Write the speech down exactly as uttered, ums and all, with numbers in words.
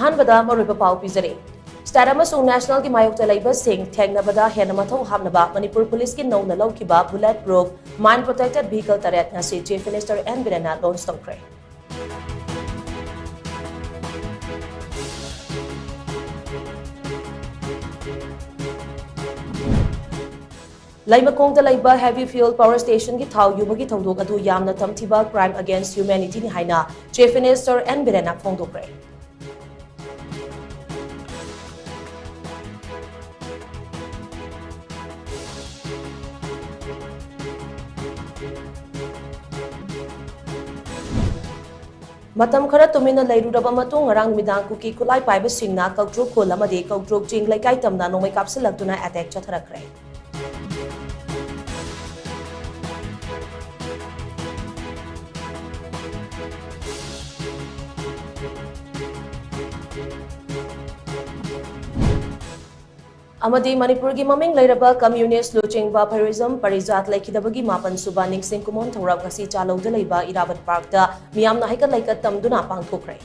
ꯑꯍꯥꯟꯕꯗ ꯃꯔꯨꯑꯣꯏꯕ ꯄꯥꯎ ꯄꯤꯖꯔꯤ꯫ ꯁ꯭ꯇꯦꯠ ꯑꯃꯁꯨꯡ ꯅꯦꯁꯅꯦꯜꯒꯤ ꯃꯥꯌꯣꯛꯇ ꯂꯩꯕꯁꯤꯡ ꯊꯦꯡꯅꯕꯗ ꯍꯦꯟꯅ ꯃꯊꯧ ꯍꯥꯞꯅꯕ ꯃꯅꯤꯄꯨꯔ ꯄꯨꯂꯤꯁꯀꯤ ꯅꯧꯅ ꯂꯧꯈꯤꯕ bullet proof mine protected vehicle ꯇꯔꯦꯠ ꯉꯁꯤ Chief Minister ꯑꯦꯟ ꯕꯤꯔꯦꯟꯅ launch ꯇꯧꯈ꯭ꯔꯦ꯫ ꯂꯩꯃꯈꯣꯡꯗ ꯂꯩꯕ heavy fuel power stationꯒꯤ ꯊꯥꯎ ꯌꯨꯕꯒꯤ ꯊꯧꯗꯣꯛ ꯑꯗꯨ ꯌꯥꯝꯅ ꯇꯝꯊꯤꯕ crime against humanityꯅꯤ ꯍꯥꯏꯅ Chief Minister ꯑꯦꯟ ꯕꯤꯔꯦꯟꯅ ꯐꯣꯡꯗꯣꯛꯈ꯭ꯔꯦ꯫ ꯃꯇꯝ ꯈꯔ ꯇꯨꯃꯤꯟꯅ ꯂꯩꯔꯨꯔꯕ ꯃꯇꯨꯡ, ꯉꯔꯥꯡ ꯅꯨꯃꯤꯗꯥꯡ ꯀꯨꯀꯤ ꯈꯨꯠꯂꯥꯏ ꯄꯥꯏꯕꯁꯤꯡꯅ ꯀꯧꯇ꯭ꯔꯨꯛ ꯈꯨꯜ ꯑꯃꯗꯤ ꯀꯧꯇ꯭ꯔꯨꯛ ꯆꯤꯡ ꯂꯩꯀꯥꯏ ꯇꯝꯅ ꯅꯣꯡꯃꯩ ꯀꯥꯞꯁꯤꯜꯂꯛꯇꯨꯅ attack ꯆꯠꯊꯔꯛꯈ꯭ꯔꯦ꯫ ꯑꯃꯗꯤ ꯃꯅꯤꯄꯨꯔꯒꯤ ꯃꯃꯤꯡ ꯂꯩꯔꯕ communist ꯂꯨꯆꯤꯡꯕ ꯐꯩꯔꯣꯏꯖꯝ ꯄꯔꯤꯖꯥꯠ ꯂꯩꯈꯤꯗꯕꯒꯤ ꯃꯥꯄꯟ ꯁꯨꯕ ꯅꯤꯡꯁꯤꯡ ꯀꯨꯃꯣꯟ ꯊꯧꯔꯝ ꯉꯁꯤ ꯆꯥꯂꯧꯗ ꯂꯩꯕ ꯏꯔꯥꯕꯠ ꯄꯥꯔꯛꯇ ꯃꯤꯌꯥꯝꯅ ꯍꯩꯀꯠ ꯂꯩꯀꯠ ꯇꯝꯗꯨꯅ ꯄꯥꯡꯊꯣꯛꯈ꯭ꯔꯦ꯫